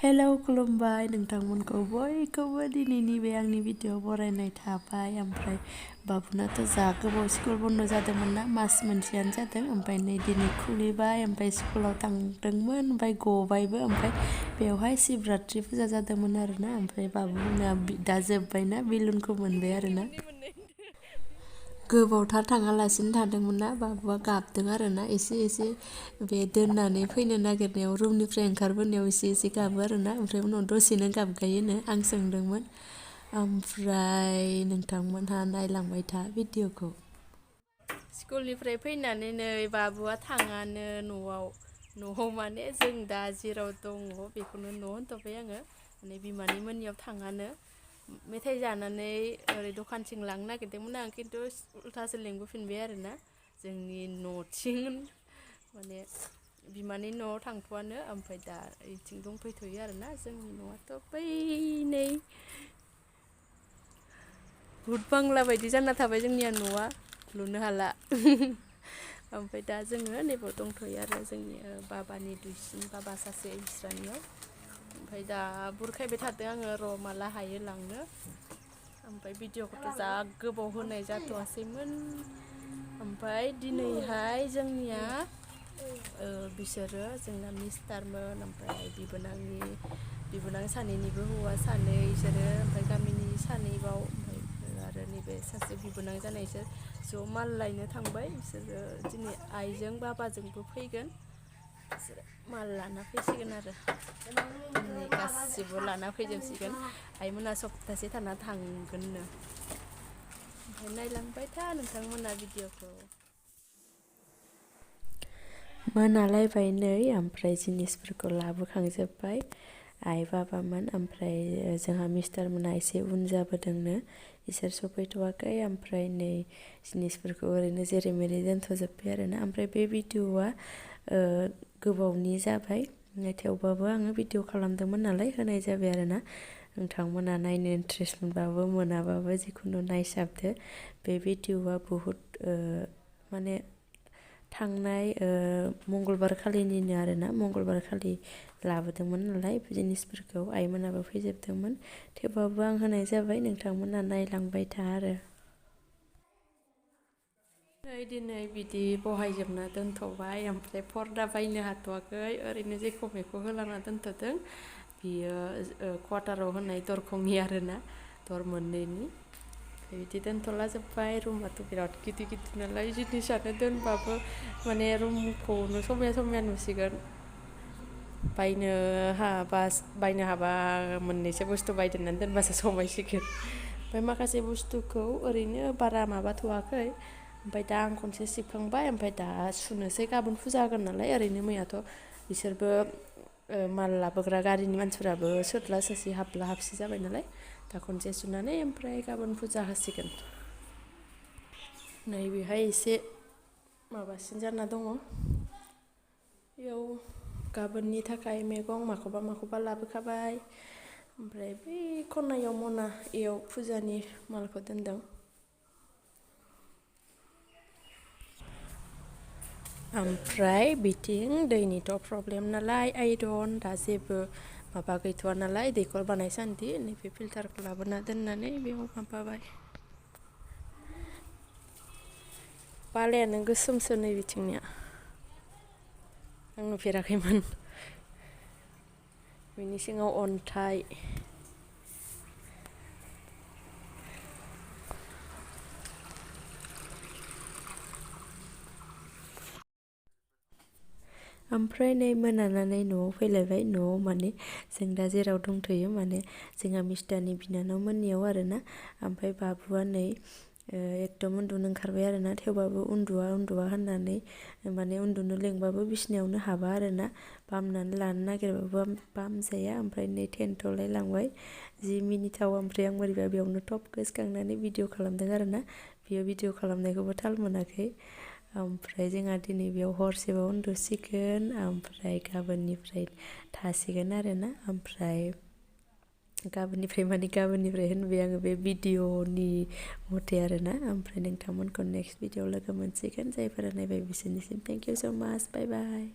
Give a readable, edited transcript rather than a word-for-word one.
Hello खुलुमबाय नोंथांमोनखौ बयखौबो दिनैनि बे आंनि भिडिअ बरायनाय थाबाय। ओमफ्राय बाबुनाथ' जा गोबाव स्कुल बन्द जादोंमोन ना, मास मोनसेयानो जादों। ओमफ्राय नै दिनै खुलिबाय, ओमफ्राय स्कुलाव थांदोंमोन, ओमफ्राय गबायबो। ओमफ्राय बेवहाय शिवरात्रि फुजा जादोंमोन आरोना। ओमफ्राय बाबुना दा जोब्बायना, बेलुनखौ मोनबाय आरोना। गोबावथार थाङालासिनो थादोंमोन ना, बाबुआ गाबदों आरोना एसे एसे। बे दोननानै फैनो नागिरनायाव रुमनिफ्राय ओंखारबोनायाव एसे गाबो आरोना। ओमफ्राय उनाव दसेनो गाबगायोनो, आं सोंदोंमोन। ओमफ्राय नोंथांमोनहा नायलांबाय था भिडिअखौ। स्कुलनिफ्राय फैनानै नै बाबुआ थाङानो न'आव माने जों दा जेराव दङ बेखौनो न' होनथ'बाय आङो। माने बिमानि मोननियाव थाङानो। मेथाइ जानानै ओरै दखानथिं लांनो नागिरदोंमोन आं, खिन्थु उल्थासो लेंबोफिनबाय आरोना जोंनि न'थिं। माने बिमानि न'आव थांथ'आनो, ओमफ्राय दा इथिं दंफैथ'यो आरोना। जोंनि न'आथ' बै नै भुट बांला बायदि जाना थाबाय जोंनिया न'आ, लुनो हाला। ओमफ्राय दा जोङो नैबाव दंथ'यो आरो जोंनि बाबानि दुइसिन बाबा सासे इस्रानियाव। ओमफ्राय दा बुरखायबाय थादों आङो, र' माला हायो लांनो। ओमफ्राय भिडिअखौथ' जा गोबाव होनाय जाथ'वासैमोन। ओमफ्राय दिनैहाय जोंनिया बिसोरो जोंना मिस्टारमोन, ओमफ्राय बिबोनां सानैनिबो हौवा सानै इसोरो, ओमफ्य गामिनि सानैबाव, ओमफ्राय आरो नैबे सासे बिबोनां जानाय इसोर ज' माल लायनो थांबाय। बिसोरो दिनै आइजों बाबाजोंबो फैगोन। बिसोरो माल लाना फैसिगोन आरो दिनै गासिबो लाना फैजोबसिगोन। आइमोना सप्तासे थाना थांगोननो। ओमफ्राय नायलांबाय था नोंथांमोना भिडिअखौ। मोनालायबाय नै, ओमफ्राय जिनिसफोरखौ लाबोखांजोब्बाय आइ बाबामोन। ओमफ्राय जोंहा मिस्टारमोना एसे उन जाबोदोंनो, इसोर सफैथ'वाखै। ओमफ्राय नै जिनिसफोरखौ ओरैनो जेरै मेरै दोनथ'जोब्बाय आरोना। ओमफ्राय बे भिडिअआ गोबावनि जाबाय, थेवबाबो आङो भिडिअ खालामदोंमोन नालाय होनाय जाबाय आरोना। नोंथांमोना नायनो इन्ट्रेस्ट मोनबाबो मोनाबाबो जिखुनु नायसाबदो। बे भिडिअआ बुहुद माने थांनाय मंगलबार खालिनिनो आरोना। मंगलबार खालि लाबोदोंमोन नालाय जिनिसफोरखौ, आइमोनाबो फैजोबदोंमोन। थेवबाबो आं होनाय जाबाय, नोंथांमोना नायलांबाय था आरो। दिनै बिदि बहायजोबना दोनथ'बाय। ओमफ्राय पर्दा बायनो हाथ'वाखै, ओरैनो जेखौ मेखौ होलांना दोनथ'दों। बियो क्वाटाराव होनाय दरखंनि आरोना, दर मोननैनि। बिदि दोनथ'ला जोब्बाय। रुमाथ' बिराद गिदिर गिदिर नालाय, जिनिसानो दोनबाबो माने रुमखौनो समाया नुसिगोन। बायनो हाबा मोननैसो बुस्थु बायदेरनानै दोनबासो समायसिगोन। ओमफ्राय माखासे बुस्थुखौ ओरैनो बारा माबाथ'वाखै। ओमफ्राय दा आं खनसे सिबखांबाय, ओमफ्राय दा सुनोसै। गाबोन फुजा होगोन नालाय, ओरैनो मैयाथ' बिसोरबो माल लाबोग्रा गारिनि मानसिफोराबो सोरला सोरसि हाबला हाबसि जाबाय नालाय। दा खनसे सुनानै ओमफ्राय गाबोन फुजा होसिगोन। नैबेहाय एसे माबासिन जाना दङ। बेयाव गाबोननि थाखाय मैगं माखौबा लाबोखाबाय। ओमफ्राय बै खनायाव मना, इयाव फुजानि मालखौ दोनदों। ओमफ्राय बिथिं दैनिथ' प्रब्लेम नालाय, आइरन दा जेबो माबा गैथ'वा नालाय, दैखर बानायसान्दि नैबे फिल्टारखौ लाबोना दोननानै बेयाव माबाबाय। बालायानो गोसोमसो नै बिथिंनिया, आं नुफेराखैमोन। बिनि सिङाव अन्थाइ। ओमफ्राय नै मोनानानै न'आव फैलायबाय। न'आव माने जों दा जेराव दंथ'यो, माने जोंहा मिस्टारनि बिनानाव मोननियाव आरोना। ओमफ्राय बाबुआ नै एकदम उन्दुनो ओंखारबाय आरोना। थेवबाबो उन्दुआ होननानै माने उन्दुनो लेंबाबो बिसिनायावनो हाबा आरोना। बामनानै लानो नागिरबाबो बामजाया। ओमफ्राय नै थेनथ'लाय लांबाय। 10 मिनिटाव। ओमफ्राय आं बोरैबा बेयावनो टप गोसोखांनानै भिडिअ खालामदों आरोना। बियो भिडिअ खालामनायखौबो थाल मोनाखै। ओमफ्राय जोंहा दिनै बेयाव हरसेबाव उन्दुसिगोन, ओमफ्राय गाबोननिफ्राय थासिगोन आरोना। ओमफ्राय गाबोननिफ्राय होनबाय आङो बे भिडिअनि मथे आरोना। ओमफ्राय नोंथांमोनखौ नेक्स्ट भिडिअ लोगो मोनसिगोन। जायफोरा नायबाय बिसोरनिसिम थेंक इउ स' माच, बाय बाय।